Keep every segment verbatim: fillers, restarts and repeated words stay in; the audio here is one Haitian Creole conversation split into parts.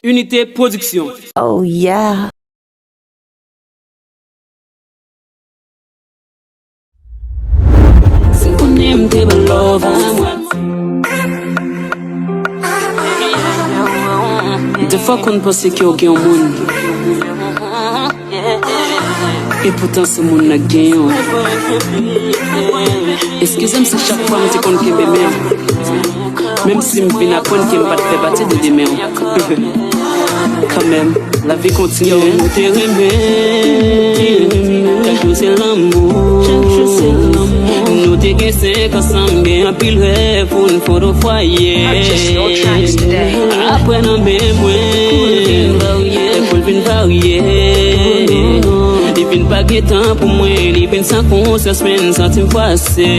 Unité Production. Oh yeah. Si m konnen m te ba l love a mwa. Defwa konn panse ke w gen yon moun. Epoutan se moun nan k genyen w. Eskize m si chak fwa m te konn kenbe men w. Menm si m vin aprann ke m pa t fè pati de demen w. Kanmenm, lavi kontinye. Yo, nou te renmen, chak jou se lanmou. Nou te gen senk ansanm, gen anpil rèv pou n fonde yon fwaye. Apre nan men mwen, pou l vin varye, pou l vin varye. Li vin pa gen tan pou mwen, li vin san konsyans, men m santi m fwase.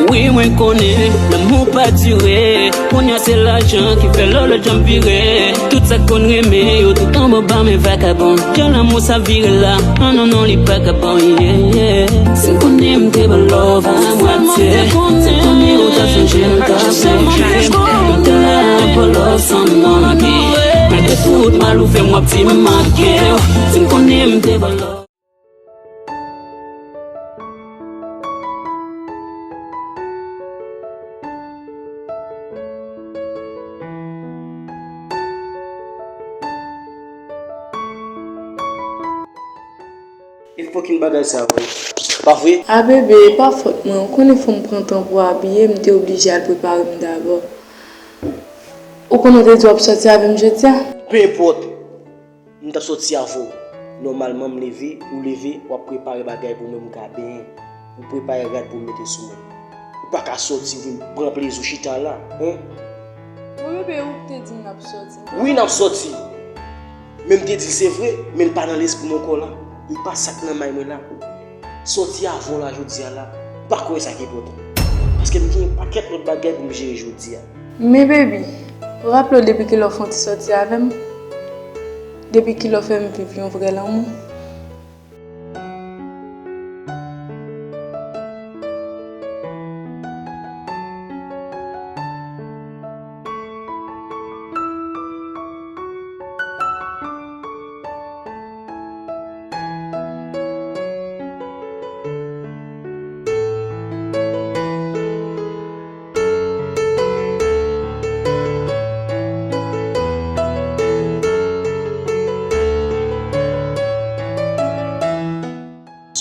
Wi, mwen konnen lanmou pa dire. Kounye a se lajan ki fè lòlòt janm vire. Tout sa k konn renmen yo tout anba ba men vakabon. Jan lanmou sa vire la. Non, non, non, li pa ka bon, yeah, yeah. Si m konnen m te ba l love a mwatye. Si m konnen ou ta sonje m, ta sonje m. Ou te la pou love san m non li. Malgre tout mal ou fè m, w ap di m manke w. Si m konnen m te ba l love. E fucking bagay sa vre. Pa vre? A bebe, e pa fòt mwen, ou konnen fò m pran tan pou abiye, m te oblije al prepare m dabò. Ou konnen w te di w ap sòti avè m jodi a? Pe enpòt. M t ap sòti avè w. Nòmalman, m leve, ou leve, w ap prepare bagay pou mwen, m ka benyen. Ou prepare rad pou m mete sou mwen. Ou pa ka sòti vin pran plezi w chita la, en? Bon, bebe, ou te di m n ap sòti. Wi, n ap sòti. Men m te di l se vre, men l pa nan lespri m ankò la. Li pa sa k nan may mwen la. Sòti avè w la jodi a la, m pa kwè sa ki enpòtan. Paske m gen yon pakèt lòt bagay pou m jere jodi a. Men baby, ou raple w depi kilè w fè yon ti sòti avè m? Depi kilè w fè m viv yon vrè lanmou?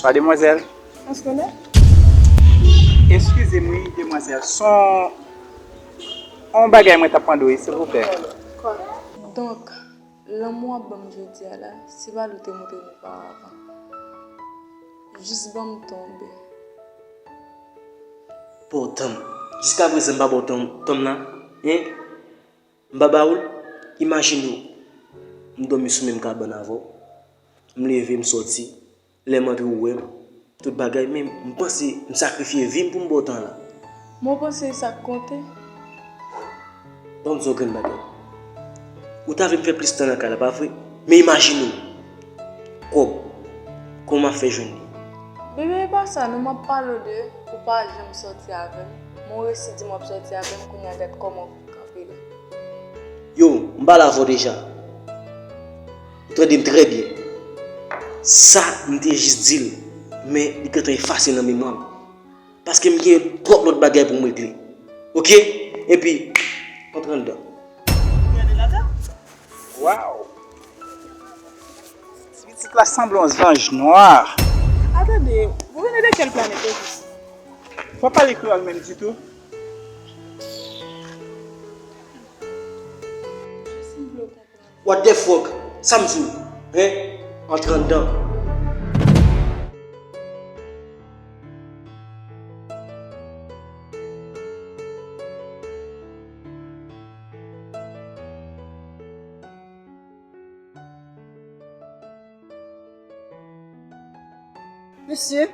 Bonswa, demwazèl. Eskize m, wi, demwazèl. Se yon bagay mwen t ap mande w, wi, silvouplè. Donk, lanmou w ap ban m jodi a la, se pa li w te montre m oparavan. Jis ban m tonbe. Ba w tan m. Jiskaprezan, m pa ba w tan m, tan m nan, en? M pa ba ou l? Imajine w, m dòmi sou menm kabann avè w. M leve, m sòti. Lè m antre, ou wè m. Tout bagay, men m panse m sakrifye vi m pou m ba w tan la. Men w panse e sa k konte? Ban m di w yon grenn bagay. Ou ta vle m fè plis tan nan kay la, pa vre? Men imajine w. Kòb. Kòman m ap fè jwenn li? Bebe, e pa sa non, m ap pale w de ou pa janm sòti avè m. Men w resi di m w ap sòti avè m, kounye a gad kòman w kanpe la. Yo, m pale avè w deja. Ou tande m trè byen. Sa, m te jis di l, men li gentan efase nan memwa m. Paske m gen twòp lòt bagay pou m regle. Oke? Epi, antre anndan. Waw! Ti pitit la sanble yon zanj nwa. Attendez, vous venez de quelle planète au juste? Fò pale kreyòl menm ditou. What the fuck? Sa m di w, en? Antre anndan. Mesye.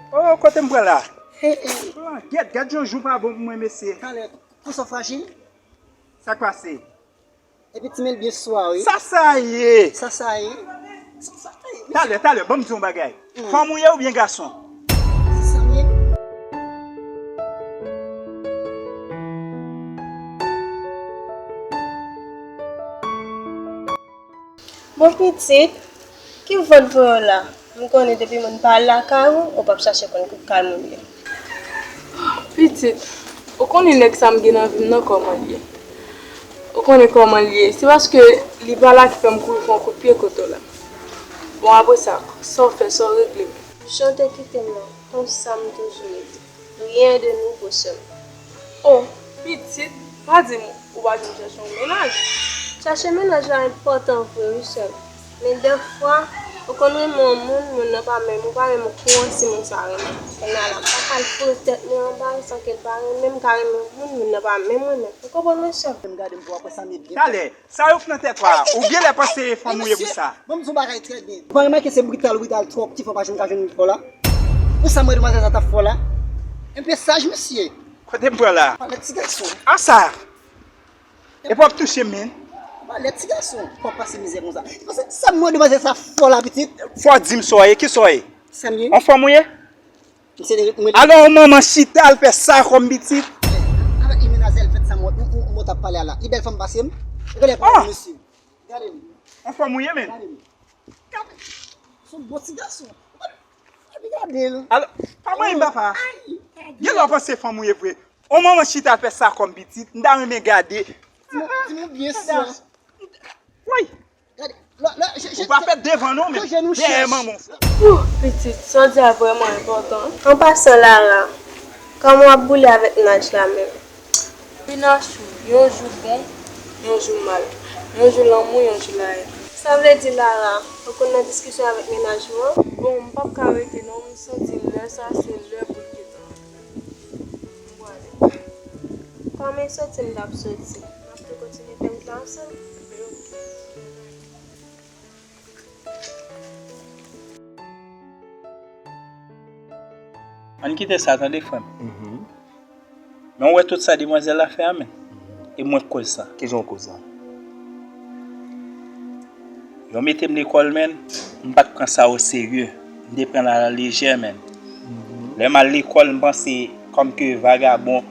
Oh, kote m pran la? Hey, hey. Pran, gèt, gad jan jou pa bon pou mwen, mesye. Talè, pou sa frajil. Sa k pase? Epi ti men l byen swa, wi. Sa sa ye? Sa sa ye? Talè, talè, ban m di w yon bagay. Fanm ou ye oubyen gason? Se sa m ye. Bon pitit, ki vant voye w la? M konnen depi moun pa al lakay ou, ou p ap chache konn kote kay moun ye. Pitit, ou konnen nèg sa m gen nan vi m nan kòman l ye. Ou konnen kòman l ye. Se paske li pa la ki fè m kouri fè yon kout pye kote w la. Bon, apre sa, sa w fè, sa w regle? Jan w te kite m nan, konsa m toujou rete. Rien de nouveau, sè m. O, pitit, pa di m ou pa janm chèche yon mennaj. Chache mennaj la enpòtan vre, wi, sè m. Men dèfwa, ou konn renmen yon moun, moun nan pa menm, ou pa menm kwè si moun sa renmen. Kounye a la, m pa ka al foure tèt mwen anba l san ke l pa renmen m, m ka renmen yon moun, moun nan pa menm renmen m. Ou konprann mwen, sè m? Gade m pou w ap wè sa m ye byen. Talè, sa yo k nan tèt ou a, ou genlè panse fanm ou ye pou sa. Bon, m di w bagay trè byen. Ou pa remake se brital ou brital twòp ki fè w pa janm ka jwenn moun fò la? Pou sa m wè demwazèl sa t ap fè w la? Enpe saj, mesye. Kote m pran la? Malè ti gason. A sa! Epi w ap touche m, men. Malè ti gason. Pou w ap pase mizè konsa. Sa m wè demwazèl sa fè w la, pitit? Fò w di m sa w ye, ki sa w ye? Sa m ye? On fanm ou ye? Misye te mwen. Alò, manman chita al fè sa kòm pitit. Avèk li menaj l fèt sa mwen, ou, ou, ou t ap pale a la. Li bèl fanm pase m. Ou genlè pale mesye. Gade li. On fanm ou ye, men. Gade li. Gade. Se yon bon ti gason. Epi gade l. Alò, pa manyen m papa. Genlè w panse fanm ou ye vre. On manman chita al fè sa kòm pitit. M ta renmen gade. Di m, di m byen sa. Woy! Gade, lè, lè, je, je, Ou pa fè devan non, men dèyè manman w fè. Ouh, pitit, sa w di a vrèman enpòtan. An pasan, Lara, kòman w ap boule avèk Naj la menm? Mennaj ou, yon jou bon, yon jou mal. Yon jou lanmou, yon jou lahèn. Sa vle di, Lara, ou konn nan diskisyon avèk mennaj ou an? Bon, m p ap ka rete non, m santi lè sa se lè pou l kite m. M prale. Kòm e soti m t ap soti, n ap tou kontinye fè wout la ansanm? Ann kite sa tande, frè m. Men w wè tout sa demwazèl la fè a, men. E mwen k koz sa. Kijan w koz sa? Yo mete m lekòl, men, m pa t pran sa oserye. M te pran l alalejè, men. Lè m al lekòl, m panse kòm ke vagabon,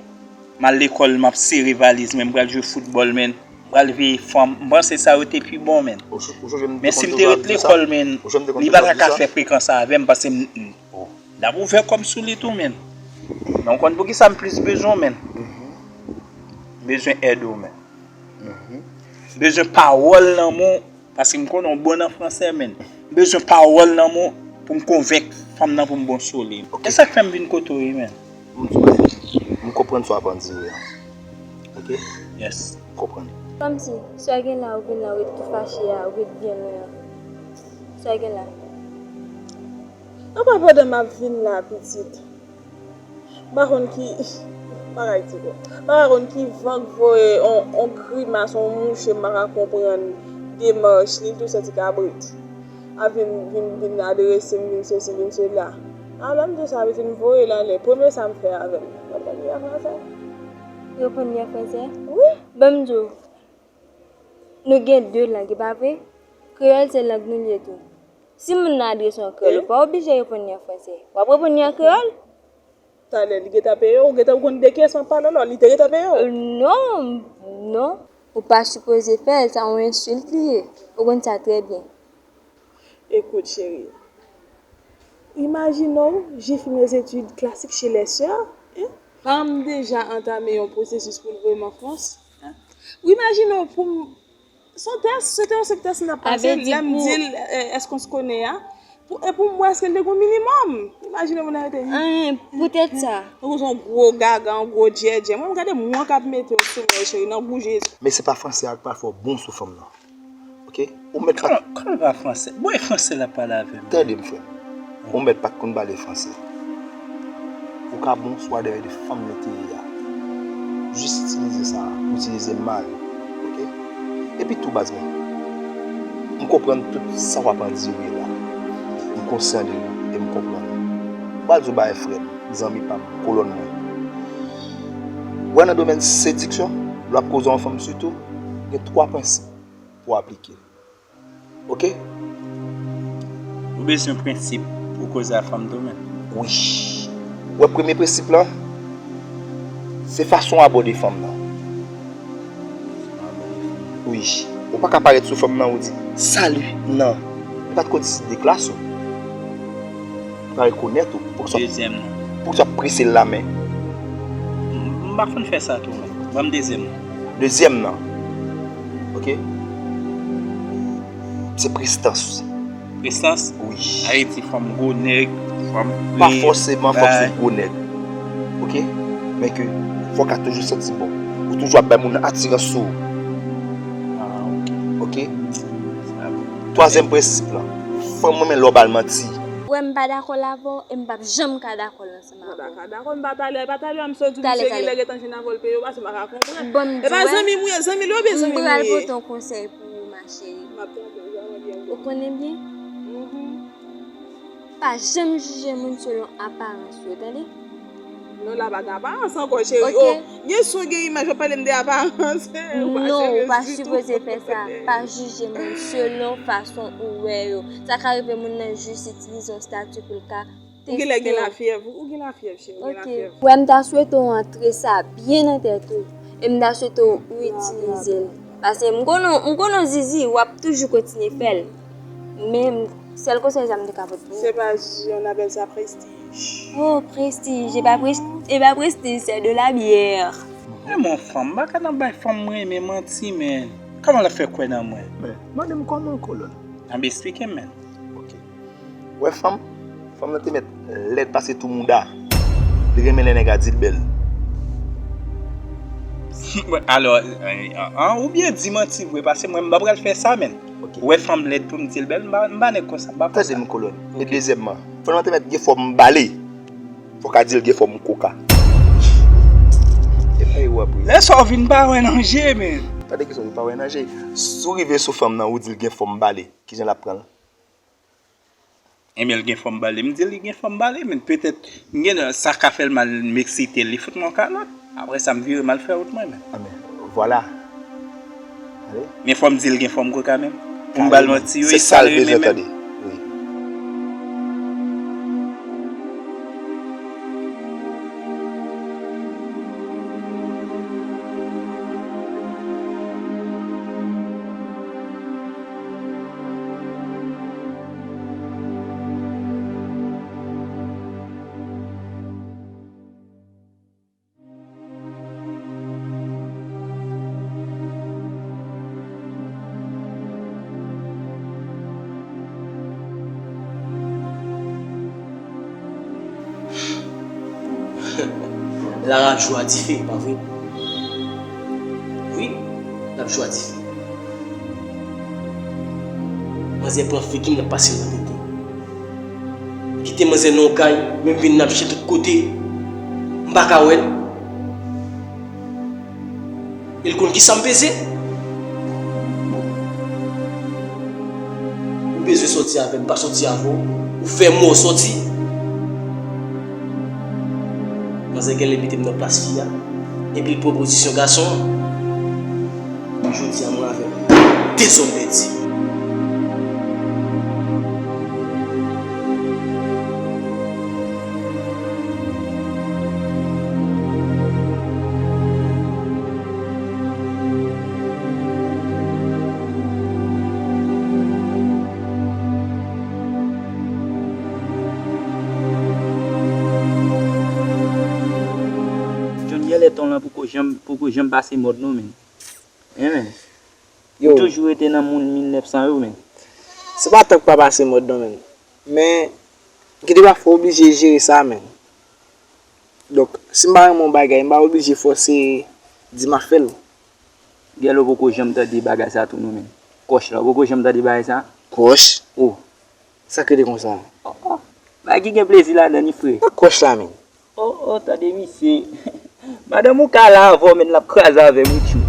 m al lekòl, m ap sere valiz, men m pral jwe foutbòl, men. M pral veye fanm. M panse sa yo te pi bon, men. Men si m te ret lekòl, men, li pa ta ka fè frekan sa avè m, paske m, m, oh, l ap ouvè kò m sou li tou, men. Men w konn poukisa m plis bezwen w, men? M bezwen èd ou, men. M bezwen pawòl nan men w, paske m konnen w bon nan fransè, men. M bezwen pawòl nan men w pou m konvenk fanm nan pou m bon sou li. E sa k fè m vin kote w ye, men. M konprann sa w ap andire a. Ok? Yes. M konprann. Kòmsi, sa gen la, ou vin la, ou ret tou fache a, ou ret byen lwen an. Sa gen la. Apa pandan m ap vin la, pitit? M pa konn ki, m pa ka di bon. M pa konn ki van k voye on, on grimas, on mouche m pa ka konprann demach li, l tou santi kabrit. Ap vin, vin, vin adrese m, vin sesi, vin sela. A, lè m di w sa, pitit, m voye l anlè. Premye sa m fè avè l. Reponn li an fransè. Reponn li an fransè? Wi. Ban m di w, nou gen de lang, e pa vre? Kreyòl se lang nou li ye tou. Si moun nan adrese w an kreyòl, ou pa oblije reponn li an fransè. W ap reponn li an kreyòl. Talè, li gentan peye w, ou gentan konn de kiyès m ap pale la, li te gentan peye w? Euh, non, non. Ou pa sipoze fè l, sa yon ensilt li ye. Ou konn sa trè byen. Écoute, chérie. Imagine, j'ai fait mes études classiques chez les sœurs, hein? Pa m deja antame yon pwosesis pou l voye m an Frans, hein? Ou imagine pou m, se yon tès, se te yon senp tès n ap pase, lè m di l, eh, est-ce qu'on se connaît a? Pou, e pou m wè èske l te gon minimòm. Imagine moun nan rete. Hein, poutèt sa. Ou se yon gwo gaga, yon gwo djèdjè. Mwen, m gade mwen k ap mete w sou mwen, cheri, nan gou Jezi. Men se pa fransè a k pral fè w bon sou fanm nan. Ok? Ou mèt pa. Kòman, kòman l pa fransè? Bon, e fransè l ap pale avè m. Tande m, frè m. Ou mèt pa t konn pale fransè. Ou ka bon swa dèyè de fanm nan te ye a. Jis itilize sa, ou itilize m mal. Ok? Epi tou, baz mwen, m konprann tout sa w ap andire la. M konsyan de li e m konprann. M pral di w bagay, frè m, zanmi pa m, kolòn mwen. Ou wè nan domèn sediksyon, lè w ap koze yon fanm sitou, gen twa prensip pou w aplike. Ok? Ou bezwen prensip pou koze a fanm tou, men. Wi. Ou wè premye prensip lan, se fason w abòde fanm nan. Wi. Ou pa ka parèt sou fanm nan ou di, "Salut, non." Li pa t konn si de klas ou. Li pa rekonèt ou. Poukisa, dezyèm nan, poukisa w ap prese l lamen? M pa konn fè sa tou, men. Ban m dezyèm nan. Dezyèm nan. Ok? Se prestans. Prestans? Wi. Ayiti, fanm gwo nèg, fanm... Pa fòseman fòk se gwo nèg. Ok? Men ke fòk a toujou santi bon. Ou toujou ap bay moun nan atirans sou ou. Ah, ok. Ok? Sa bon. Twazyèm prensip lan. Fanm renmen lè w ba l manti. Ou wè, m pa dakò l avè w e m p ap janm ka dakò l ansanm avè w. Dakò, dakò, m pa talè, pa talè, m sot di misye genlè gentan jwenn avè l peye w, paske m pa ka konprann. Bon, m di w, zanmi m ou ye, zanmi l ou oubyen zanmi m ou ye? M pral pote yon konsèy pou ou, ma chérie. M ap tande w, zanmi m. Ou konnen byen? Mhm. Pa janm jije moun selon aparans yo, tande? Non, la pa gen aparans ankò, cheri. Ok. Oh, gen son, gen imaj, w ap pale m de aparans. Non, ou pa sipoze fè sa. Pa jije moun selon fason ou wè yo. Sa ka rive moun nan jis itilize yon stati pou l ka teste w. Ou genlè gen lafyèv, ou gen lafyèv, cheri, ou gen lafyèv. Ok. Ou wè, m ta swete w antre sa byen nan tèt ou. E m ta swete w itilize l. Paske m konnen, m konnen w zizi, w ap toujou kontinye fè l. Men, sèl konsèy sa m te ka pote pou ou. C'est pas, on appelle ça prestige. Oh, prestige, e pa pres-, e pa prestige, c'est de la bière. Men, mon fanm, m pa ka nan bay fanm mwen renmen manti, men. Kòman l ap fè kwè nan mwen? Men, mande m kòman, kolonn. Anben, eksplike m, men. Ok. Ou wè fanm? Fanm nan te mèt lèd pase tou mouda. Li renmen lè nèg a di l bèl. Alò, an, ou byen di manti vre, paske mwen, m pa pral fè sa, men. Ok. Ou wè fanm lèd pou m di l bèl, m pa, m pa nèg konsa, m pa konsa. Tande m, kolonn. E dezyèmman, fanm nan te mèt gen fòm bale. Fòk a di l gen fòm koka. E pa erè w ap ri. Lè sa w vin pa wè nan je, men. Tande kisa w vin pa wè nan je. Si w rive sou fanm nan, ou di l gen fòm bale, kijan l ap pran l? Enben, l gen fòm bale. M di l li gen fòm bale, men petèt, m gen sa ka fè l mal, m eksite l, li fout mwen yon kalòt. Apre sa, m vire m al fè wout mwen menm. Anben, vwala. Tande. Men fò m di l gen fòm koka menm. Pou m ba l manti, wi, se sa l bezwen tande. Wi. Lara ap jwe a dife, pa vre? Wi, l ap jwe a dife. Manzè pran figi m, l ap pase l nan tete. Kite manzè nan yon kay, men m vin nan ap chèche tout kote, m pa ka wè l. E l konn kisa m peze. Ou bezwen sòti avè m, m pa sòti avè w. Ou fè mò sòti. Manzè genlè mete m nan plas fi a, epi l pran pozisyon gason an. Jodi a mwen avè w, de zòm pèdi. John, genlè tan lan poko janm, poko janm pase mòd non, men. Enben. Ou toujou rete nan moun mil nèf san yo, men. Se pa tan k pa pase mòd non, men. Men, gen de pafwa w oblije jere sa, men. Donk, si m pa renmen yon bagay, m pa oblije fòse di m ap fè l. Genlè w poko janm tande bagay sa tou non, men. Kòch la, w poko janm tande bagay sa? Kòch? Oh. Sa k rete konsa? Oh, oh. Bagay ki gen plezi ladan li, frè. Nan kòch la, men. Oh, oh, tande misye. Madanm ou ka la avè w, men l ap kraze avè m, wi, tchou.